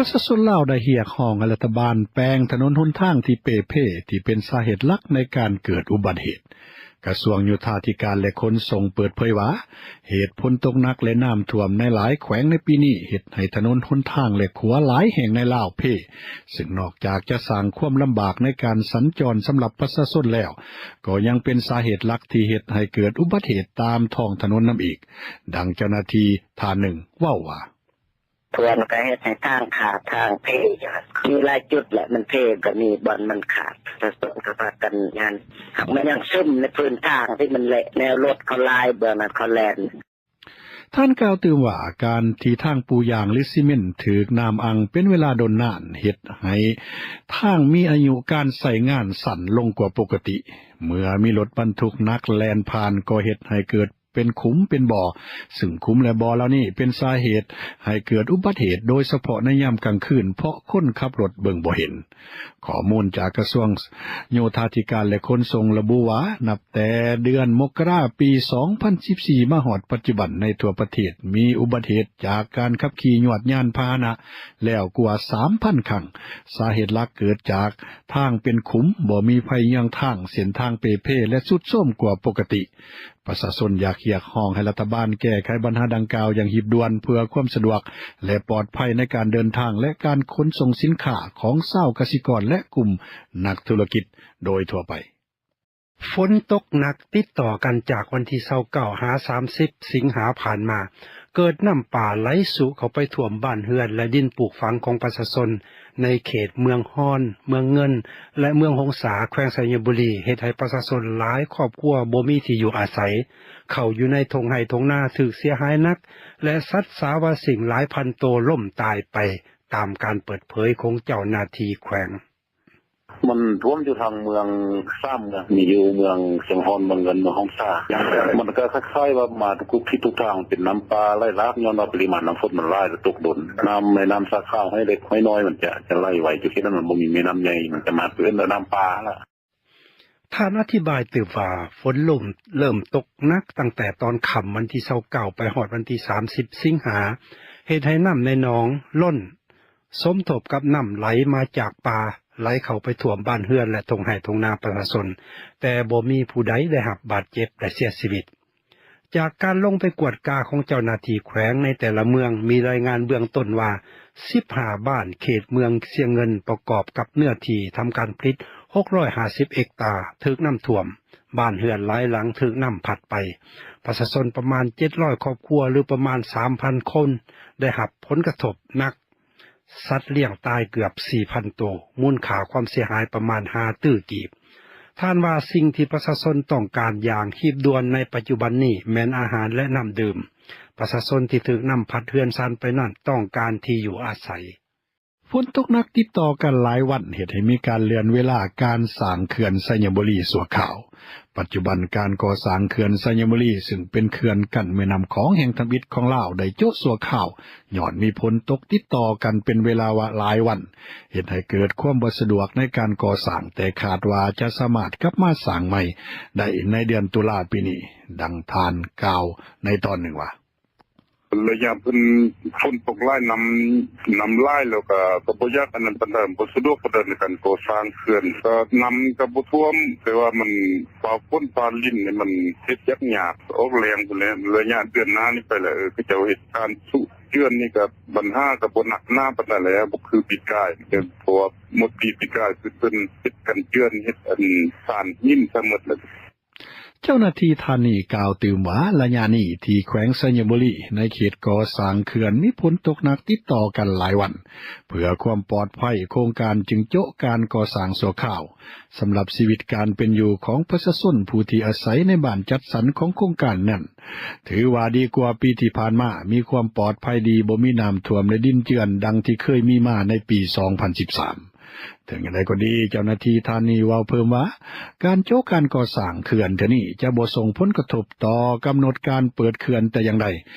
ປະຊາຊົນລາວໄດ້ຮຽກຮ້ອງໃຫ້ລັດຖະບານແປງຖະໜົນຫົນທາງທີ່ເປ່ເພ ທີ່ເປັນສາເຫດຫຼັກໃນການເກີດອຸບັດເຫດ. ກະຊວງໂຍທາທິການ ແລະ ຂົນສົ່ງເປີດເຜີຍວ່າ ເຫດຝົນຕົກໜັກ ແລະ ນ້ຳຖ້ວມໃນຫຼາຍແຂວງໃນປີນີ້ ເຮັດໃຫ້ຖະໜົນຫົນທາງ ແລະ ຂົວຫຼາຍແຫ່ງໃນລາວເພ, ຊຶ່ງນອກຈາກຈະສ້າງຄວາມລຳບາກໃນການສັນຈອນສຳລັບປະຊາຊົນແລ້ວ, ກໍຍັງເປັນສາເຫດຫຼັກທີ່ເຮັດໃຫ້ເກີດອຸບັດເຫດຕາມທ້ອງຖະໜົນນຳອີກ. ດັ່ງເຈົ້າໜ້າທີ່ທ່ານໜຶ່ງເວົ້າວ່າ ຖ້ວມກໍເຮັດໃຫ້ທາງຂາດ ທາງເພຢູ່ ມີຫຼາຍຈຸດແຫຼະ ມັນເພກໍມີບ່ອນມັນຂາດ ປະຊາຊົນກໍພາກັນຫັ້ນ ຫາກມັນຍັງຊຶມໃນພື້ນທາງທີ່ມັນເລະ ແນວລົດເຂົາຫຼາຍ ເບື້ອງນັ້ນເຂົາແລ່ນ. ທ່ານກ່າວຕື່ມວ່າ ການທີ່ທາງປູຢາງ ຫຼື ຊີເມັນຖືກນ້ຳອັ່ງເປັນເວລາດົນນານ ເຮັດໃຫ້ທາງມີອາຍຸການໃຊ້ງານສັ້ນລົງກວ່າປົກກະຕິ, ເມື່ອມີລົດບັນທຸກໜັກແລ່ນຜ່ານ ກໍເຮັດໃຫ້ເກີດ ເປັນຂຸມເປັນບໍ່, ຊຶ່ງຂຸມ ແລະ ບໍ່ເຫຼົ່ານີ້ເປັນສາເຫດໃຫ້ເກີດອຸບັດເຫດ, ໂດຍສະເພາະໃນຍາມກາງຄືນ ເພາະຄົນຂັບລົດເບິ່ງບໍ່ເຫັນ. ຂໍ້ມູນຈາກກະຊວງໂຍທາທິການ ແລະ ຂົນສົ່ງລະບຸວ່າ ນັບແຕ່ເດືອນມົກກະລາ ປີສອງພັນສິບສີ່ ມາຮອດປັດຈຸບັນ ໃນທົ່ວປະເທດມີອຸບັດເຫດຈາກການຂັບຂີ່ຍວດຍານພາຫະນະແລ້ວກວ່າສາມພັນຄັ້ງ. ສາເຫດຫຼັກເກີດຈາກທາງເປັນຂຸມ, ບໍ່ມີໄຟເຍືອງທາງ, ເສັ້ນທາງເປ່ເພ ແລະ ຊຸດໂຊມກວ່າປົກກະຕິ. ປະຊາຊົນຢາກຮຽກຮ້ອງໃຫ້ລັດຖະບານແກ້ໄຂບັນຫາດັ່ງກ່າວຢ່າງຮີບດ່ວນ ເພື່ອຄວາມສະດວກ ແລະ ປອດໄພໃນການເດີນທາງ ແລະ ການຂົນສົ່ງສິນຄ້າຂອງຊາວກະສິກອນ ແລະ ກຸ່ມນັກທຸລະກິດໂດຍທົ່ວໄປ. ຝົນຕົກໜັກຕິດຕໍ່ກັນຈາກວັນທີຊາວເກົ້າຫາສາມສິບ ສິງຫາຜ່ານມາ ເກີດນ້ຳປ່າໄຫຼຊຸເຂົ້າໄປຖ້ວມບ້ານເຮືອນ ແລະ ດິນປູກຝັງຂອງປະຊາຊົນ ໃນເຂດເມືອງຮອນ, ເມືອງເງິນ ແລະ ເມືອງຫົງສາ ແຂວງໄຊຍະບູລີ ເຮັດໃຫ້ປະຊາຊົນຫຼາຍຄອບຄົວບໍ່ມີທີ່ຢູ່ອາໄສ, ເຂົ້າຢູ່ໃນທົ່ງໄຮ່ທົ່ງນາຖືກເສຍຫາຍໜັກ ແລະ ສັດສາວາສິ່ງຫຼາຍພັນໂຕລົ້ມຕາຍໄປ, ຕາມການເປີດເຜີຍຂອງເຈົ້າໜ້າທີ່ແຂວງ. ມັນຖ້ວມຢູ່ທາງເມືອງ ສາມເມືອງ ມີຢູ່ເມືອງຊຽງຮອນ, ເມືອງເງິນ, ເມືອງຫົງສາ. ມັນກໍຄ້າຍໆວ່າມາທຸກທິດທຸກທາງ, ເປັນນ້ຳປ່າໄຫຼຫຼາກ ຍ້ອນວ່າປະລິມານນ້ຳຝົນມັນຫຼາຍ ແລະ ຕົກດົນ. ນ້ຳ ແມ່ນ້ຳສາຂາວ ຫ້ວຍເລັກ ຫ້ວຍນ້ອຍ ມັນຈະ ຈະໄຫຼໄວຢູ່ເຂດນັ້ນ, ມັນບໍ່ມີແມ່ນ້ຳໃຫຍ່, ມັນຈະມາເປັນແມ່ນ້ຳປ່າລະ. ທ່ານອະທິບາຍຕື່ມວ່າ ຝົນລົມເລີ່ມຕົກໜັກຕັ້ງແຕ່ຕອນຄ່ຳວັນທີຊາວເກົ້າ ໄປຮອດວັນທີສາມສິບ ສິງຫາ, ເຮັດໃຫ້ນ້ຳໃນໜອງລົ້ນ ສົມທົບກັບນ້ຳໄຫຼມາຈາກປ່າ ໄຫຼເຂົ້າໄປຖ້ວມບ້ານເຮືອນ ແລະ ທົ່ງໄຮ່ທົ່ງນາປະຊາຊົນ, ແຕ່ບໍ່ມີຜູ້ໃດໄດ້ຮັບບາດເຈັບ ແລະ ເສຍຊີວິດ. ຈາກການລົງໄປກວດກາຂອງເຈົ້າໜ້າທີ່ແຂວງໃນແຕ່ລະເມືອງ ມີລາຍງານເບື້ອງຕົ້ນວ່າ ສິບຫ້າບ້ານເຂດເມືອງຊຽງເງິນ ປະກອບກັບເນື້ອທີ່ທຳການຜະລິດ ຫົກຮ້ອຍຫ້າສິບເຮັກຕາ ຖືກນ້ຳຖ້ວມ, ບ້ານເຮືອນຫຼາຍຫຼັງຖືກນ້ຳພັດໄປ, ປະຊາຊົນປະມານ ເຈັດຮ້ອຍຄອບຄົວ ຫຼື ປະມານ ສາມພັນຄົນ ໄດ້ຮັບຜົນກະທົບໜັກ. ສັດລ້ຽງຕາຍເກືອບ ສີ່ພັນໂຕ, ມູນຄ່າຄວາມເສຍຫາຍປະມານ ຫ້າຕື້ກີບ. ທ່ານວ່າສິ່ງທີ່ປະຊາຊົນຕ້ອງການຢ່າງຮີບດ່ວນໃນປັດຈຸບັນນີ້ແມ່ນອາຫານ ແລະ ນ້ຳດື່ມ. ປະຊາຊົນທີ່ຖືກນ້ຳພັດເຮືອນຊານໄປນັ້ນຕ້ອງການທີ່ຢູ່ອາໄສ. ຝົນຕົກໜັກຕິດຕໍ່ກັນຫຼາຍວັນ ເຮັດໃຫ້ມີການເລື່ອນເວລາການສ້າງເຂື່ອນໄຊຍະບູລີຊົ່ວຄາວ. ປັດຈຸບັນການກໍ່ສ້າງເຂື່ອນໄຊຍະບູລີ ຊຶ່ງເປັນເຂື່ອນກັ້ນແມ່ນ້ຳຂອງແຫ່ງທຳອິດຂອງລາວ ໄດ້ໂຈະຊົ່ວຄາວ ຍ້ອນມີຝົນຕົກຕິດຕໍ່ກັນເປັນເວລາຫຼາຍວັນ ເຮັດໃຫ້ເກີດຄວາມບໍ່ສະດວກໃນການກໍ່ສ້າງ, ແຕ່ຄາດວ່າຈະສາມາດກັບມາສ້າງໃໝ່ໄດ້ໃນເດືອນຕຸລາປີນີ້, ດັ່ງທ່ານກ່າວໃນຕອນໜຶ່ງວ່າ. ໄລຍະເພິ່ນຝົນຕົກຫຼາຍ ນ້ຳ ນ້ຳຫຼາຍ ແລ້ວກໍ ກໍບໍ່ຢາກອັນນັ້ນປານໃດ ບໍ່ສະດວກປານໃດໃນການກໍ່ສ້າງເຂື່ອນ ກໍນ້ຳກໍບໍ່ຖ້ວມ ແຕ່ວ່າມັນ ຟ້າຝົນຟ້າລິນນີ້ມັນເຮັດຍາກຍາກ ອອກແລ້ງພຸ້ນແຫຼະ ໄລຍະເດືອນໜ້ານີ້ໄປແລ້ວ ເອີ ເຂົາເຈົ້າເຮັດການຊຸເຈື່ອນນີ້ກໍບັນຫາກໍບໍ່ໜັກໜາປານໃດແລ້ວ ບໍ່ຄືປີກາຍ ເພາະວ່າໝົດປີ ປີກາຍຄືເພິ່ນເຮັດກັນເຈື່ອນ ເຮັດອັນສານຫີນຊະໝົດແລ້ວ. ເຈົ້າໜ້າທີ່ທ່ານນີ້ກ່າວຕື່ມວ່າ ໄລຍະນີ້ທີ່ແຂວງໄຊຍະບູລີ ໃນເຂດກໍ່ສ້າງເຂື່ອນມີຝົນຕົກໜັກຕິດຕໍ່ກັນຫຼາຍວັນ ເພື່ອຄວາມປອດໄພ ໂຄງການຈຶ່ງໂຈະການກໍ່ສ້າງຊົ່ວຄາວ. ສຳລັບຊີວິດການເປັນຢູ່ຂອງປະຊາຊົນຜູ້ທີ່ອາໄສໃນບ້ານຈັດສັນຂອງໂຄງການນັ້ນ ຖືວ່າດີກວ່າປີທີ່ຜ່ານມາ, ມີຄວາມປອດໄພດີ, ບໍ່ມີນ້ຳຖ້ວມ ແລະ ດິນເຈື່ອນດັ່ງທີ່ເຄີຍມີມາໃນປີສອງພັນສິບສາມ. ເຖິງຢ່າງໃດກໍດີ, ເຈົ້າໜ້າທີ່ທ່ານນີ້ເວົ້າເພີ່ມວ່າ ການໂຈະການກໍ່ສ້າງເຂື່ອນເທື່ອນີ້ຈະບໍ່ສົ່ງຜົນກະທົບຕໍ່ກຳນົດການເປີດເຂື່ອນແຕ່ຢ່າງໃດ,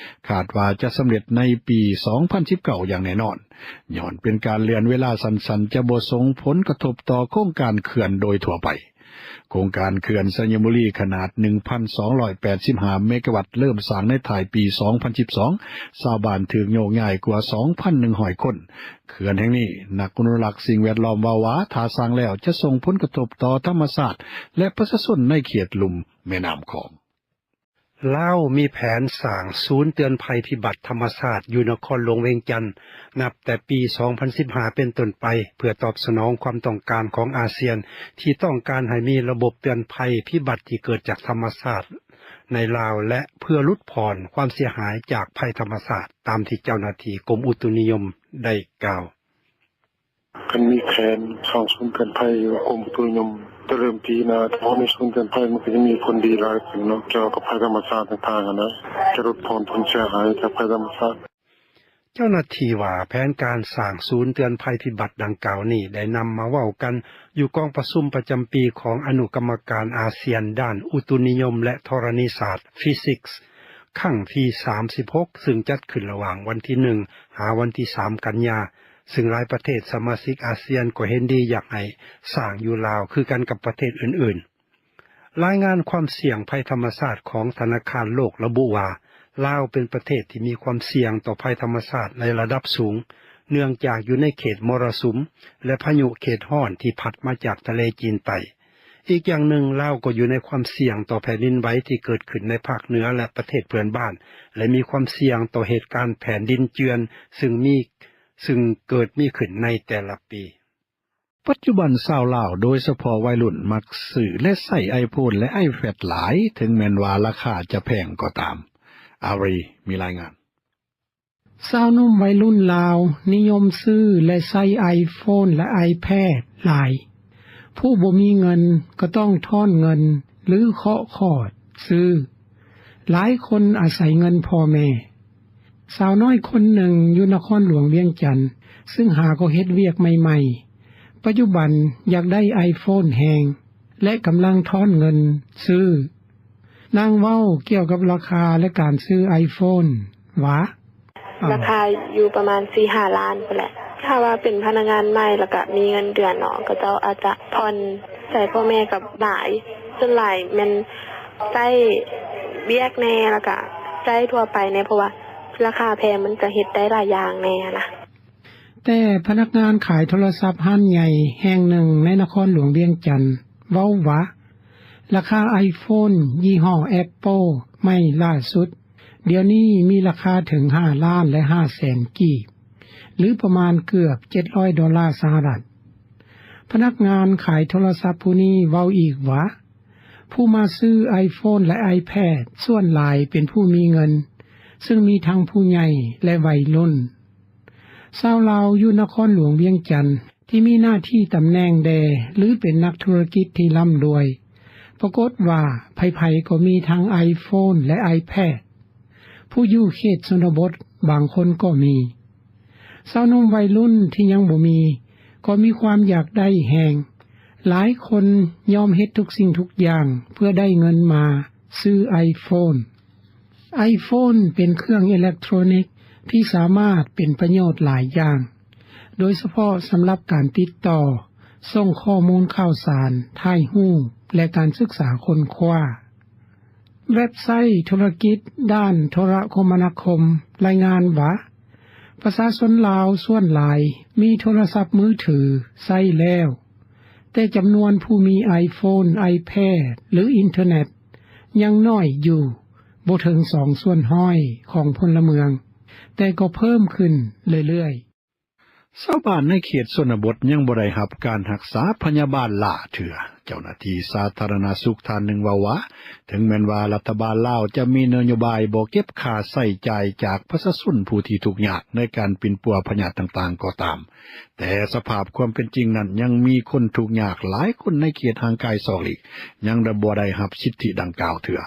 ຄາດວ່າຈະສຳເລັດໃນປີສອງພັນສິບເກົ້າຢ່າງແນ່ນອນ. ຍ້ອນເປັນການເລື່ອນເວລາສັ້ນໆ ຈະບໍ່ສົ່ງຜົນກະທົບຕໍ່ໂຄງການເຂື່ອນໂດຍທົ່ວໄປ. ໂຄງການເຂື່ອນໄຊຍະບູລີ ຂະໜາດ ໜຶ່ງພັນສອງຮ້ອຍແປດສິບຫ້າ ເມກາວັດ ເລີ່ມສ້າງໃນທ້າຍປີ ສອງພັນສິບສອງ ຊາວບ້ານຖືກໂຍກຍ້າຍກວ່າ ສອງພັນໜຶ່ງຮ້ອຍຄົນ. ເຂື່ອນແຫ່ງນີ້ ນັກອະນຸລັກສິ່ງແວດລ້ອມເວົ້າວ່າ ຖ້າສ້າງແລ້ວຈະສົ່ງຜົນກະທົບຕໍ່ທຳມະຊາດ ແລະ ປະຊາຊົນໃນເຂດລຸ່ມແມ່ນ້ຳຂອງ. ລາວມີແຜນສ້າງສູນເຕືອນໄພພິບັດທຳມະຊາດຢູ່ນະຄອນຫຼວງວຽງຈັນ ນັບແຕ່ປີ ສອງພັນສິບຫ້າ ເປັນຕົ້ນໄປ ເພື່ອຕອບສະໜອງຄວາມຕ້ອງການຂອງອາຊຽນ ທີ່ຕ້ອງການໃຫ້ມີລະບົບເຕືອນໄພພິບັດທີ່ເກີດຈາກທຳມະຊາດໃນລາວ ແລະ ເພື່ອຫຼຸດຜ່ອນຄວາມເສຍຫາຍຈາກໄພທຳມະຊາດ, ຕາມທີ່ເຈົ້າໜ້າທີ່ກົມອຸຕຸນິຍົມໄດ້ກ່າວ. ຄັນມີແຜນສ້າງສູນເຕືອນໄພຢູ່ກົມອຸຕຸນິຍົມ ຈະເລີ່ມປີໜ້າ ເພາະໃນສູນເຕືອນໄພມັນກໍຈະມີຜົນດີຫຼາຍຂຶ້ນເນາະ ກ່ຽວກັບໄພທຳມະຊາດຕ່າງໆຫັ້ນນະ ຈະຫຼຸດຜ່ອນຜົນເສຍຫາຍຈາກໄພທຳມະຊາດ. ເຈົ້າໜ້າທີ່ວ່າ ແຜນການສ້າງສູນເຕືອນໄພພິບັດດັ່ງກ່າວນີ້ ໄດ້ນຳມາເວົ້າກັນຢູ່ກອງປະຊຸມປະຈຳປີຂອງອະນຸກຳມະການອາຊຽນດ້ານອຸຕຸນິຍົມ ແລະ ທໍລະນີສາດ Physics ຄັ້ງທີ ສາມສິບຫົກ ຊຶ່ງຈັດຂຶ້ນລະຫວ່າງວັນທີ ໜຶ່ງ ຫາວັນທີ ສາມ ກັນຍາ ຊຶ່ງຫຼາຍປະເທດສະມາຊິກອາຊຽນກໍເຫັນດີຢາກໃຫ້ສ້າງຢູ່ລາວ ຄືກັນກັບປະເທດອື່ນໆ. ລາຍງານຄວາມສ່ຽງໄພທຳມະຊາດຂອງທະນາຄານໂລກລະບຸວ່າ ລາວເປັນປະເທດທີ່ມີຄວາມສ່ຽງຕໍ່ໄພທຳມະຊາດໃນລະດັບສູງ ເນື່ອງຈາກຢູ່ໃນເຂດມໍລະສຸມ ແລະ ພາຍຸເຂດຮ້ອນທີ່ພັດມາຈາກທະເລຈີນໃຕ້. ອີກຢ່າງໜຶ່ງ, ລາວກໍຢູ່ໃນຄວາມສ່ຽງຕໍ່ແຜ່ນດິນໄຫວທີ່ເກີດຂຶ້ນໃນພາກເໜືອ ແລະ ປະເທດເພື່ອນບ້ານ ແລະ ມີຄວາມສ່ຽງຕໍ່ເຫດການແຜ່ນດິນເຈື່ອນ ຊຶ່ງມີ ຊຶ່ງເກີດມີຂຶ້ນໃນແຕ່ລະປີ. ປັດຈຸບັນຊາວລາວ ໂດຍສະເພາະໄວລຸ້ນ ມັກຊື້ ແລະ ໃຊ້ iPhone ແລະ iPad ຫຼາຍ, ເຖິງແມ່ນວ່າລາຄາຈະແພງກໍຕາມ. ອາຣີ ມີລາຍງານ. ຊາວໜຸ່ມໄວລຸ້ນລາວນິຍົມຊື້ ແລະ ໃຊ້ iPhone ແລະ iPad ຫຼາຍ. ຜູ້ບໍ່ມີເງິນກໍຕ້ອງທ້ອນເງິນ ຫຼື ເຄາະຄອດຊື້. ຫຼາຍຄົນອາໄສເງິນພໍ່ແມ່. ສາວນ້ອຍຄົນໜຶ່ງຢູ່ນະຄອນຫຼວງວຽງຈັນ ຊຶ່ງຫາກໍເຮັດວຽກໃໝ່ໆ ປັດຈຸບັນຢາກໄດ້ iPhone ແຮງ ແລະ ກຳລັງທ້ອນເງິນຊື້. ນາງເວົ້າກ່ຽວກັບລາຄາ ແລະ ການຊື້ iPhone ວ່າ: ລາຄາຢູ່ປະມານສີ່ຫ້າລ້ານພຸ້ນແຫຼະ. ຖ້າວ່າເປັນພະນັກງານໃໝ່ ແລ້ວກະມີເງິນເດືອນເນາະ ເຂົາເຈົ້າອາດຈະຜ່ອນໃຊ້ພໍ່ແມ່ກໍຫຼາຍ. ສ່ວນຫຼາຍແມ່ນໃຊ້ວຽກແດ່ ແລ້ວກະໃຊ້ທົ່ວໄປແດ່ ເພາະວ່າລາຄາແພງ ມັນກະເຮັດໄດ້ຫຼາຍຢ່າງແດ່ຫັ້ນນະ. ແຕ່ພະນັກງານຂາຍໂທລະສັບຮ້ານໃຫຍ່ແຫ່ງໜຶ່ງໃນນະຄອນຫຼວງວຽງຈັນເວົ້າວ່າ ລາຄາ iPhone ຍີ່ຫໍ້ Apple ໃໝ່ລ່າສຸດ ດຽວນີ້ມີລາຄາເຖິງຫ້າລ້ານ ແລະ ຫ້າແສນກີບ ຫຼື ປະມານເກືອບເຈັດຮ້ອຍໂດລາສະຫະລັດ. ພະນັກງານຂາຍໂທລະສັບຜູ້ນີ້ເວົ້າອີກວ່າ ຜູ້ມາຊື້ iPhone ແລະ iPad ສ່ວນຫຼາຍເປັນຜູ້ມີເງິນ ຊຶ່ງມີທັງຜູ້ໃຫຍ່ ແລະ ໄວລຸ້ນ. ຊາວລາວຢູ່ນະຄອນຫຼວງວຽງຈັນ ທີ່ມີໜ້າທີ່ຕຳແໜ່ງແດ່ ຫຼື ເປັນນັກທຸລະກິດທີ່ລ່ຳລວຍ ປາກົດວ່າໃຜໆກໍມີທັງ iPhone ແລະ iPad. ຜູ້ຢູ່ເຂດຊົນນະບົດບາງຄົນກໍມີ. ຊາວໜຸ່ມໄວລຸ້ນທີ່ຍັງບໍ່ມີ ກໍມີຄວາມຢາກໄດ້ແຮງ. ຫຼາຍຄົນຍອມເຮັດທຸກສິ່ງທຸກຢ່າງເພື່ອໄດ້ເງິນມາຊື້ iPhone. iPhone ເປັນເຄື່ອງອີເລັກໂທຣນິກທີ່ສາມາດເປັນປະໂຫຍດຫຼາຍຢ່າງ, ໂດຍສະເພາະສຳລັບການຕິດຕໍ່, ສົ່ງຂໍ້ມູນຂ່າວສານ, ຖ່າຍຮູບ ແລະ ການສຶກສາຄົ້ນຄວ້າ. ເວັບໄຊທຸລະກິດດ້ານໂທລະຄົມມະນາຄົມລາຍງານວ່າ ປະຊາຊົນລາວສ່ວນຫຼາຍມີໂທລະສັບມືຖືໃຊ້ແລ້ວ, ແຕ່ຈຳນວນຜູ້ມີ iPhone, iPad ຫຼື ອິນເຕີເນັດ ຍັງນ້ອຍຢູ່, ບໍ່ເຖິງສອງສ່ວນຮ້ອຍຂອງພົນລະເມືອງ, ແຕ່ກໍເພີ່ມຂຶ້ນເລື້ອຍໆ. ຊາວບ້ານໃນເຂດຊົນນະບົດຍັງບໍ່ໄດ້ຮັບການຮັກສາພະຍາບານຫຼ້າເທື່ອ. ເຈົ້າໜ້າທີ່ສາທາລະນະສຸກທ່ານໜຶ່ງເວົ້າວ່າ ເຖິງແມ່ນວ່າລັດຖະບານລາວຈະມີນະໂຍບາຍບໍ່ເກັບຄ່າໃຊ້ຈ່າຍຈາກປະຊາຊົນຜູ້ທີ່ທຸກຍາກໃນການປິ່ນປົວພະຍາດຕ່າງໆກໍຕາມ, ແຕ່ສະພາບຄວາມເປັນຈິງນັ້ນ ຍັງມີຄົນທຸກຍາກຫຼາຍຄົນໃນເຂດຫ່າງໄກສອກຫຼີກ ຍັງບໍ່ໄດ້ຮັບສິດທິດັ່ງກ່າວເທື່ອ.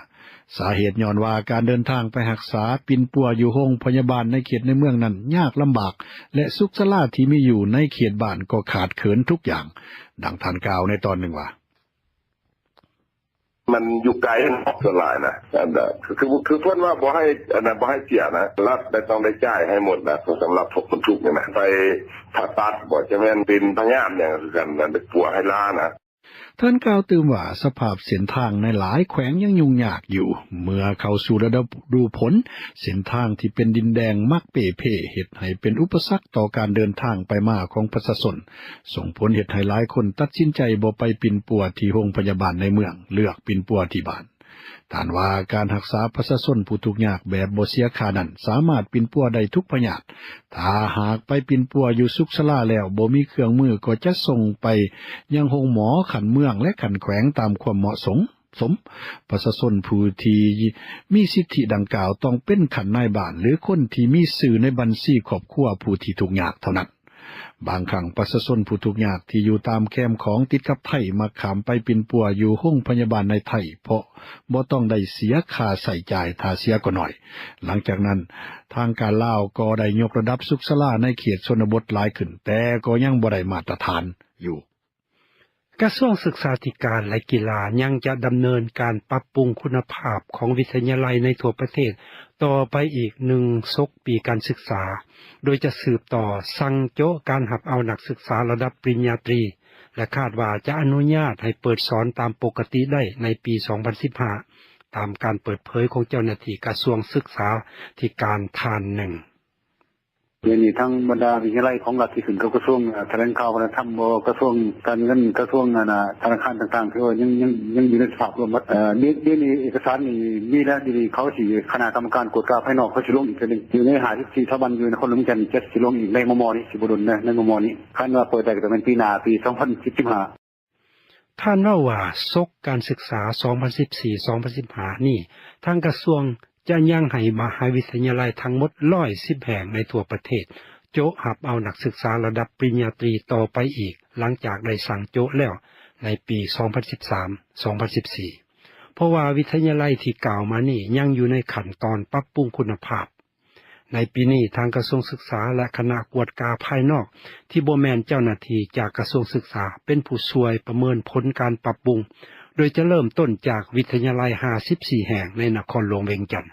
ສາເຫດຍ້ອນວ່າການເດີນທາງໄປຮັກສາປິ່ນປົວຢູ່ໂຮງພະຍາບານໃນເຂດໃນເມືອງນັ້ນຍາກລຳບາກ ແລະ ສຸກສາລາທີ່ມີຢູ່ໃນເຂດບ້ານກໍຂາດເຂີນທຸກຢ່າງ. ດັ່ງທ່ານກ່າວໃນຕອນໜຶ່ງວ່າ: ມັນຢູ່ໄກເນາະ ສ່ວນຫຼາຍນະ ອັນ ຄື ຄືເພິ່ນວ່າບໍ່ໃຫ້ ອັນນັ້ນ ບໍ່ໃຫ້ເສຍນະ ລັດໄດ້ ຕ້ອງໄດ້ຈ່າຍໃຫ້ໝົດນະ ສຳລັບພວກຄົນທຸກນີ້ນະ ໄປຜ່າຕັດບໍ ຈະແມ່ນເປັນພະຍາດຫຍັງຄືກັນນະ ໄດ້ປົວໃຫ້ລ້ານະ. ທ່ານກ່າວຕື່ມວ່າ ສະພາບເສັ້ນທາງໃນຫຼາຍແຂວງຍັງຫຍຸ້ງຍາກຢູ່ ເມື່ອເຂົ້າສູ່ລະດູຝົນ ເສັ້ນທາງທີ່ເປັນດິນແດງມັກເປ່ເພ ເຮັດໃຫ້ເປັນອຸປະສັກຕໍ່ການເດີນທາງໄປມາຂອງປະຊາຊົນ ສົ່ງຜົນເຮັດໃຫ້ຫຼາຍຄົນຕັດສິນໃຈບໍ່ໄປປິ່ນປົວທີ່ໂຮງພະຍາບານໃນເມືອງ ເລືອກປິ່ນປົວທີ່ບ້ານ. ທ່ານວ່າ ການຮັກສາປະຊາຊົນຜູ້ທຸກຍາກແບບບໍ່ເສຍຄ່ານັ້ນ ສາມາດປິ່ນປົວໄດ້ທຸກພະຍາດ. ຖ້າຫາກໄປປິ່ນປົວຢູ່ສຸກສາລາແລ້ວບໍ່ມີເຄື່ອງມື ກໍຈະສົ່ງໄປຍັງໂຮງໝໍຂັ້ນເມືອງ ແລະ ຂັ້ນແຂວງຕາມຄວາມເໝາະສົມ. ປະຊາຊົນຜູ້ທີ່ມີສິດທິດັ່ງກ່າວ ຕ້ອງເປັນຂັ້ນນາຍບ້ານ ຫຼື ຄົນທີ່ມີຊື່ໃນບັນຊີຄອບຄົວຜູ້ທີ່ທຸກຍາກເທົ່ານັ້ນ. ບາງຄັ້ງປະຊາຊົນຜູ້ທຸກຍາກທີ່ຢູ່ຕາມແຄມຂອງຕິດກັບໄທ ມັກຂ້າມໄປປິ່ນປົວຢູ່ໂຮງພະຍາບານໃນໄທ ເພາະບໍ່ຕ້ອງໄດ້ເສຍຄ່າໃຊ້ຈ່າຍ ຖ້າເສຍກໍໜ້ອຍ. ຫຼັງຈາກນັ້ນ ທາງການລາວກໍໄດ້ຍົກລະດັບສຸກສາລາໃນເຂດຊົນນະບົດຫຼາຍຂຶ້ນ ແຕ່ກໍຍັງບໍ່ໄດ້ມາດຕະຖານຢູ່. ກະຊວງສຶກສາທິການ ແລະ ກິລາ ຍັງຈະດຳເນີນການປັບປຸງຄຸນນະພາບຂອງວິທະຍາໄລໃນທົ່ວປະເທດຕໍ່ໄປອີກໜຶ່ງສົກປີການສຶກສາ ໂດຍຈະສືບຕໍ່ສັ່ງໂຈະການຮັບເອົານັກສຶກສາລະດັບປະລິນຍາຕີ ແລະ ຄາດວ່າຈະອະນຸຍາດໃຫ້ເປີດສອນຕາມປົກກະຕິໄດ້ໃນປີສອງພັນສິບຫ້າ ຕາມການເປີດເຜີຍຂອງເຈົ້າໜ້າທີ່ກະຊວງສຶກສາທິການທ່ານໜຶ່ງ. ດຽວນີ້ທັງບັນດາວິທະຍາໄລຂອງລັດທີ່ຂຶ້ນກັບກະຊວງ ອາ ຖະແຫຼງຂ່າວວັດທະນະທຳບໍ ກະຊວງການເງິນ ກະຊວງ ອັນນະ ທະນາຄານຕ່າງໆ ຖືວ່າຍັງ ຍັງ ຍັງຢູ່ໃນສະພາບລວມໝົດ. ເອີ ດຽວ ດຽວນີ້ເອກະສານນີ້ມີແລ້ວ ດຽວນີ້ເຂົາຊິ ຄະນະກຳມະການກວດກາພາຍນອກເຂົາຊິລົງອີກເທື່ອໜຶ່ງ ຢູ່ໃນຫ້າສິບສີ່ສະຖາບັນຢູ່ນະຄອນຫຼວງວຽງຈັນນີ້ ຈະຊິລົງອີກໃນມໍ່ໆນີ້ ຊິບໍ່ດົນນະ ໃນມໍ່ໆນີ້ ຄັນວ່າເປີດໄດ້ກໍຕ້ອງແມ່ນປີໜ້າ ປີສອງພັນສິບຫ້າ. ທ່ານເວົ້າວ່າ ສົກການສຶກສາສອງພັນສິບສີ່ ສອງພັນສິບຫ້ານີ້ ທາງກະຊວງຈະຍັງໃຫ້ມະຫາວິທະຍາໄລທັງໝົດຮ້ອຍສິບແຫ່ງໃນທົ່ວປະເທດ ໂຈະຮັບເອົານັກສຶກສາລະດັບປະລິນຍາຕີຕໍ່ໄປອີກ ຫຼັງຈາກໄດ້ສັ່ງໂຈະແລ້ວໃນປີສອງພັນສິບສາມ ສອງພັນສິບສີ່ ເພາະວ່າວິທະຍາໄລທີ່ກ່າວມານີ້ຍັງຢູ່ໃນຂັ້ນຕອນປັບປຸງຄຸນນະພາບ. ໃນປີນີ້ ທາງກະຊວງສຶກສາ ແລະ ຄະນະກວດກາພາຍນອກທີ່ບໍ່ແມ່ນເຈົ້າໜ້າທີ່ຈາກກະຊວງສຶກສາ ເປັນຜູ້ຊ່ວຍປະເມີນຜົນການປັບປຸງ ໂດຍຈະເລີ່ມຕົ້ນຈາກວິທະຍາໄລຫ້າສິບສີ່ແຫ່ງໃນນະຄອນຫຼວງວຽງຈັນ.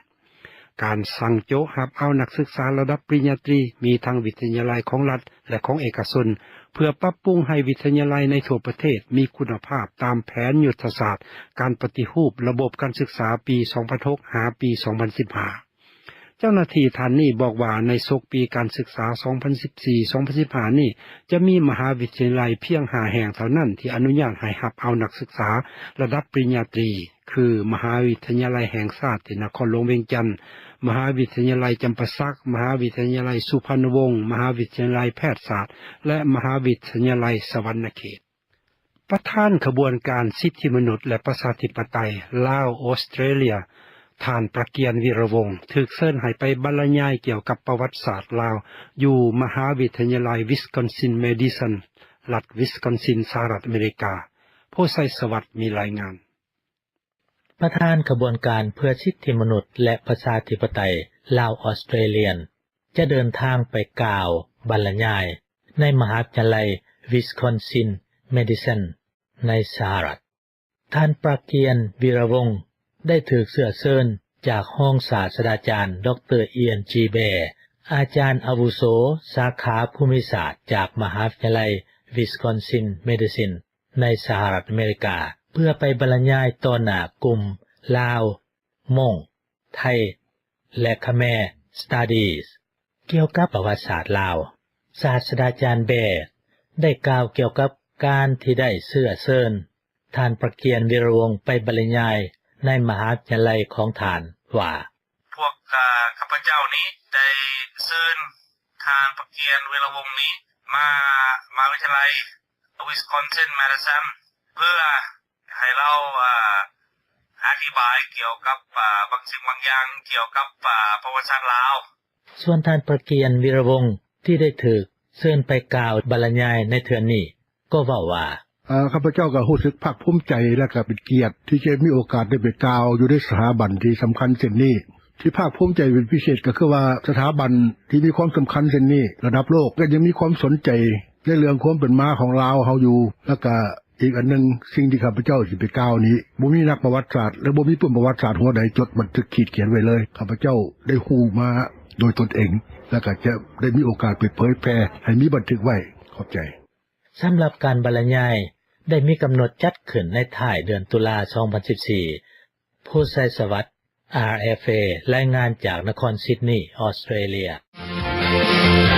ການສັ່ງໂຈະຮັບເອົານັກສຶກສາລະດັບປະລິນຍາຕີ ມີທັງວິທະຍາໄລຂອງລັດ ແລະ ຂອງເອກະຊົນ ເພື່ອປັບປຸງໃຫ້ວິທະຍາໄລໃນທົ່ວປະເທດມີຄຸນນະພາບຕາມແຜນຍຸດທະສາດການປະຕິຮູບລະບົບການສຶກສາປີສອງພັນຫົກ ຫາປີສອງພັນສິບຫ້າ. ເຈົ້າໜ້າທີ່ທ່ານນີ້ບອກວ່າ ໃນສົກປີການສຶກສາສອງພັນສິບສີ່ ສອງພັນສິບຫ້ານີ້ ຈະມີມະຫາວິທະຍາໄລພຽງຫ້າແຫ່ງເທົ່ານັ້ນທີ່ອະນຸຍາດໃຫ້ຮັບເອົານັກສຶກສາລະດັບປະລິນຍາຕີ ຄື ມະຫາວິທະຍາໄລແຫ່ງຊາດທີ່ນະຄອນຫຼວງວຽງຈັນ, ມະຫາວິທະຍາໄລຈຳປາສັກ, ມະຫາວິທະຍາໄລສຸພານຸວົງ, ມະຫາວິທະຍາໄລແພດສາດ ແລະ ມະຫາວິທະຍາໄລສະຫວັນນະເຂດ. ປະທານຂະບວນການສິດທິມະນຸດ ແລະ ປະຊາທິປະໄຕລາວ-ອອສເຕຣເລຍ ທ່ານ ປະກຽນ ວິລະວົງ ຖືກເຊີນໃຫ້ໄປບັນລະຍາຍກ່ຽວກັບປະຫວັດສາດລາວ ຢູ່ມະຫາວິທະຍາໄລ Wisconsin Madison ລັດ Wisconsin ສະຫະລັດອາເມລິກາ. ໂພໄຊສະຫວັດ ມີລາຍງານ. ປະທານຂະບວນການເພື່ອສິດທິມະນຸດ ແລະ ປະຊາທິປະໄຕລາວ-ອອສເຕຣເລຍ ຈະເດີນທາງໄປກ່າວບັນລະຍາຍໃນມະຫາວິທະຍາໄລ Wisconsin Madison ໃນສະຫະລັດ. ທ່ານ ປະກຽນ ວິລະວົງ ໄດ້ຖືກເຊື້ອເຊີນຈາກຮອງສາດສະດາຈານ ດຣ ອີເອັນ ຈີ ແບ ອາຈານອາວຸໂສສາຂາພູມິສາດຈາກມະຫາວິທະຍາໄລ Wisconsin Madison ໃນສະຫະລັດອາເມລິກາ ເພື່ອໄປບັນລະຍາຍຕໍ່ໜ້າກຸ່ມລາວ ມົ້ງ ໄທ ແລະ ຂະແມ Studies ກ່ຽວກັບປະຫວັດສາດລາວ. ສາດສະດາຈານແບ ໄດ້ກ່າວກ່ຽວກັບການທີ່ໄດ້ເຊື້ອເຊີນທ່ານ ປະກຽນ ວິລະວົງ ໄປບັນລະຍາຍໃນມະຫາວິທະຍາໄລຂອງທ່ານວ່າ ພວກ ເອີ ຂ້າພະເຈົ້ານີ້ໄດ້ເຊີນທ່ານ ປະກຽນ ວິລະວົງ ນີ້ມາມະຫາວິທະຍາໄລ Wisconsin Madison ເພື່ອໃຫ້ລາວ ອາ ອະທິບາຍກ່ຽວກັບ ອາ ບາງສິ່ງບາງຢ່າງກ່ຽວກັບ ອາ ປະຫວັດສາດລາວ. ສ່ວນທ່ານ ປະກຽນ ວິລະວົງ ທີ່ໄດ້ຖືກເຊີນໄປກ່າວບັນລະຍາຍໃນເທື່ອນີ້ ກໍເວົ້າວ່າ ເອີ ຂ້າພະເຈົ້າກໍຮູ້ສຶກພາກພູມໃຈ ແລະ ກໍເປັນກຽດທີ່ຈະມີໂອກາດໄດ້ໄປກ່າວຢູ່ໃນສະຖາບັນທີ່ສຳຄັນເຊັ່ນນີ້. ທີ່ພາກພູມໃຈເປັນພິເສດກໍຄືວ່າ ສະຖາບັນທີ່ມີຄວາມສຳຄັນເຊັ່ນນີ້ລະດັບໂລກ ກໍຍັງມີຄວາມສົນໃຈໃນເລື່ອງຄວາມເປັນມາຂອງລາວເຮົາຢູ່. ແລ້ວກໍອີກອັນໜຶ່ງ ສິ່ງທີ່ຂ້າພະເຈົ້າຊິໄປກ່າວນີ້ ບໍ່ມີນັກປະຫວັດສາດ ແລະ ບໍ່ມີປຶ້ມປະຫວັດສາດຫົວໃດຈົດບັນທຶກຂີດຂຽນໄວ້ເລີຍ. ຂ້າພະເຈົ້າໄດ້ຮູ້ມາໂດຍຕົນເອງ ແລ້ວກໍຈະໄດ້ມີໂອກາດໄປເຜີຍແຜ່ໃຫ້ມີບັນທຶກໄວ້. ຂອບໃຈ. ສຳລັບການບັນລະຍາຍ ໄດ້ມີກຳນົດຈັດຂຶ້ນໃນທ້າຍເດືອນຕຸລາ ສອງພັນສິບສີ່. ພູໄຊສະຫວັດ ອາຣເອຟເອ ລາຍງານຈາກນະຄອນຊິດນີ ອອສເຕຣເລັຽ.